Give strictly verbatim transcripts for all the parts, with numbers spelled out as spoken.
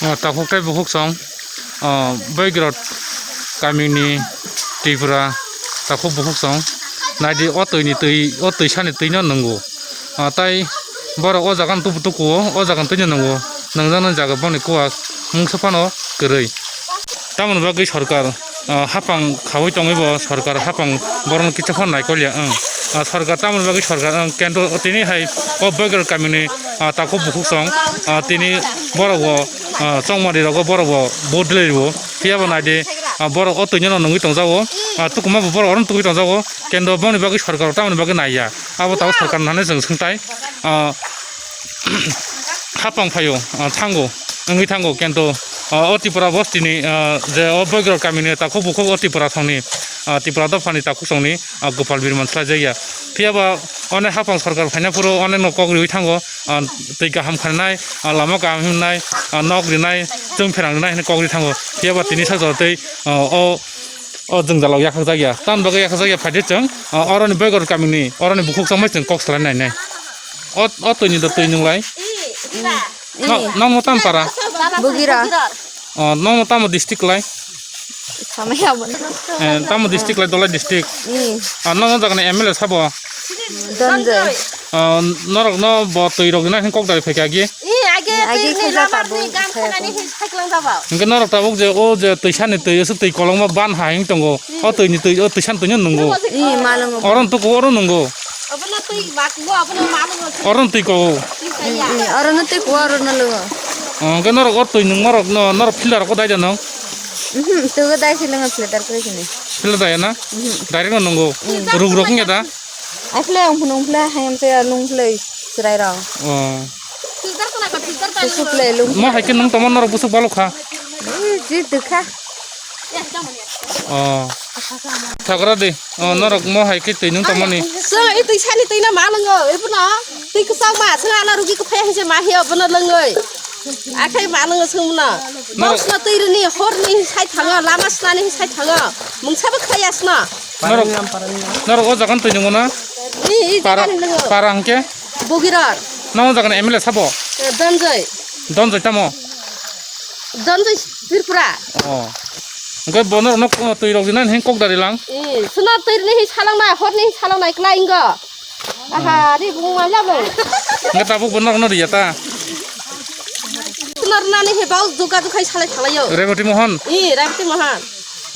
Ah, takhuk tei bukhuk song, ah, Boigorok kamini Tripura takhuk bukhuk song. Naidi o twi ni twi, o twisa ni twi no nwngo. Ah, tai borok o jaga no tubu tukuo, o jaga no twi no nwngo. Nwngjak nai jaga boni kuwa mungsa phano kwrwi. Tamoni bagwi sorkar, ah, hapang khaui tongwi bo sorkar hapang borokno kisa phano naikolya, ang. Ah, sorkar tamoni bagwi sorkar, ang, kento tini hai o Boigorok kamini, ah, takhuk bukhuk song, ah, tini borok bo, ah, chongmani rogo borok bo vote dilai rio. Phiya bo naidi, ah, borok o twino no nungwi tongjago, ah, tukuma bo borok oro tugwi tongjago, kento boni bagwi sorkar tamoni bagwi naiya. Abo tabuk sorkar nani chwng swngtai, ah, hapang phaio, ah, thango, wngwi thango, kento, ah, o Tripura bostini, ah, je o Boigorok kamini takhuk bukhuk o Tripura songni, ah, Tripura dophani takhuk songni, ah, Gopal Birman swlaijakya. Phiya ba onek hapang sorkar phaina phuru onek no kok riwi thango, ah, twi kaham khainai, ah, lama kaham himnai, ah, nok rinai, chwng pherang rinai hinwi kok ri thango. Phiya ba tini sajora tei, ah, o O jwngjalok yakhakjakya. Tamni bagwi yakhakjakya phaidi chwng, ah, oroni Boigorok kamini, oroni bukhuk chongmai chwng kok salai nainai. O, o twini do twi nwnglai. No, nokno tam para? Bugira. Oh, nokno tamo district lai? Samaya bo. Eh, tamo district lai, Dolai district. Hmm. Ah, nokno jagani M L A sabo? Donjoi. Ah, norokno bo twi rok rina hin kok dari phaikha agi? Ih, age, age age khaijak lama tabuk, ni gam khaijak khanani tabuk. Hin cycling tabuk. Hingke norok tabuk je o je twisani twi, aswk twi kolokma ban ha hing tongo. Hmm. O twi ni twi, o twisani twi no nungo. Ih, malungo. Oro no tuku, oro nungo. Abono twi bak bo, abono malungo. Oro no twi ko. Twi kaya. Hmm, hmm, oro no twi ko, oro no lungo. Oh, hingke norok o twi nungma rok no, norok filter rok ko dai da nang? Mhm, twi ko dai filter ko sini. Filter dai na? Mhm. Direct no nungo. Hmm. Ruk rok hingke da? Aifle ungphun ungphle hayam se nungphle chwrai rok. Oh. Filter khna kha, filter ta. Kusuk le lung. Mo hai khe nung tamo norok busuk balok kha. Ih, ji dukha. Oh. Thagra de. Oh, norok mo hai khe twi nung tamo ni. So, i twi sani twi na ma lwngo. Ibuno twi kwchak ma, so ana rugi kwphai hai se ma hiya bono lwngoi. Akhai ma lwngo sungmno. Norok. Box no twi rini, hor ni sai thango, lama snani sai thango. Mungsa bo khaya sna. Norok, norok o jagan twi nungo na? Ih, ih, para, jagan nungo. Para hingke? Bogirok. Nang o jagan M L A sabo? Eh, Donjoi. Donjoi tamo? Donjoi Tripura. Oh. Hingke bo norok no twi rok dinani hin kok dari lang? Ih, suna twi ni hin salang nai, hor ni hin salang nai klai ingo. Aha, ri bung ma jabo. Hingke tabuk bo norok no riya ta? Suna rwnani he bau duka dukhai salai thalaio. Reboti Mohon? Ih, Reboti Mohon.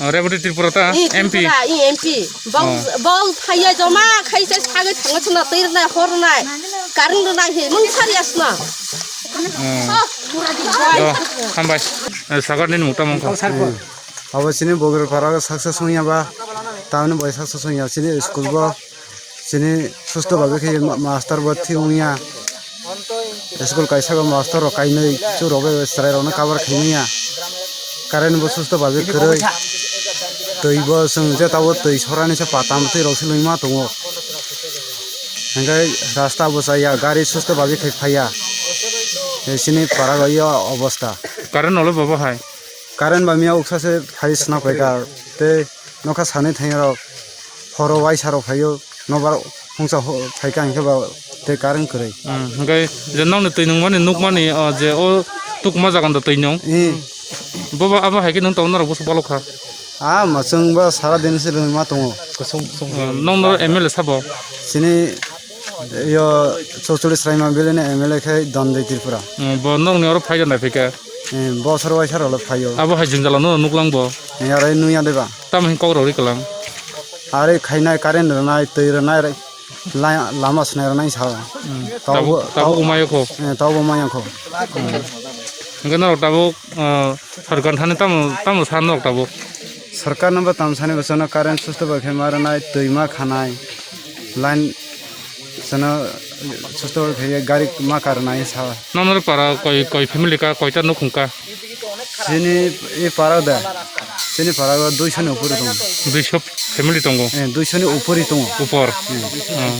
Oh, Reboti Tripura ta? Ih, M P? Tripura, ih, M P. Bau, oh, bau thaiya joma khai se sagai thango suna twi rwnai, hor rwnai. Current rwnai he, mung sari asna. Oh. Oh, hambai. Eh, sagar nini mukta mungkha. Abo chini Bogir para success wngya ba, tamni bai success wngya chini school bo. Chini susto babe khe ma-, master bo thik wngya. School kaisa o master rok kainwi chwng rok bai chwrai rok no cover khai manya. Current bo susto babe kwrwi. Twi bo chwng je tabuk twi sorani se pata mwtwi rok se lwngma tongo. Hingke rasta bo chaya, gari susto babe khai phaiya. Chini para rok yo obostha. Current no le bobo hai. Current ba miya uksa se phai sna phaikha tei nokha sanwi thangya rok horo waisa rok phaio nokbar hongsa phaikha hingke ba tei current kwrwi. Hmm, hingke je nokni twi nungmani nukmani, o je o tukma jaga da twi nung. Hmm. Bobo abo hai khe nung tongo norok bwswk balok kha. Ah, mwchwng ba sara din se lwngma tongo. Hmm, nokno M L A sabo? Chini yo Chokcholi Sraima Valley ni M L A khe Donjoi Tripura. Hmm, bo nokni oro phai rwnai phaikha. Eh, bosor waisa rok le phaio. Abo hai jwngjal no nuklang bo. Eh, aro nungya deba. Tamo hin kok rok ri kwlang. Are khainai, current rwnai, twi rwnai, la-, lama swnai rwnai sao. Hmm. Tabo, tabuk, tabuk tabo, umai kho. Eh, tabo maya kho. Hmm. Hingke norok tabuk, ah, sorkar thani tamo, tamo sa norok tabuk. Sorkar no bo tamo sani bo chwngno current susto bai khe ma rwnai, twi ma khanai, line chwngno susto bai khe gari ma karnai sa. Nokno para koi, koi family ka, koita nukhung ka? Chini e para da, chini para o duiso ni upori tongo. Duiso family tongo? Eh, duiso ni upori tongo. Upor? Hmm. Oh.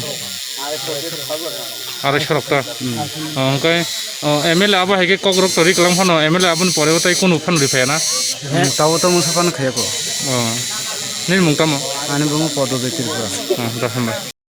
Arai sorok ta? Hmm. Oh, hingke, oh, M L A abo hai khe kok rok tori kwlang phano M L A aboni pore o tai kunu phano ri phaya na? Hmm, tabo to mungsa phano khaya ko. Oh. Nini mung tamo? Ani bumo Podo Bey Tripura. Oh, da hambai.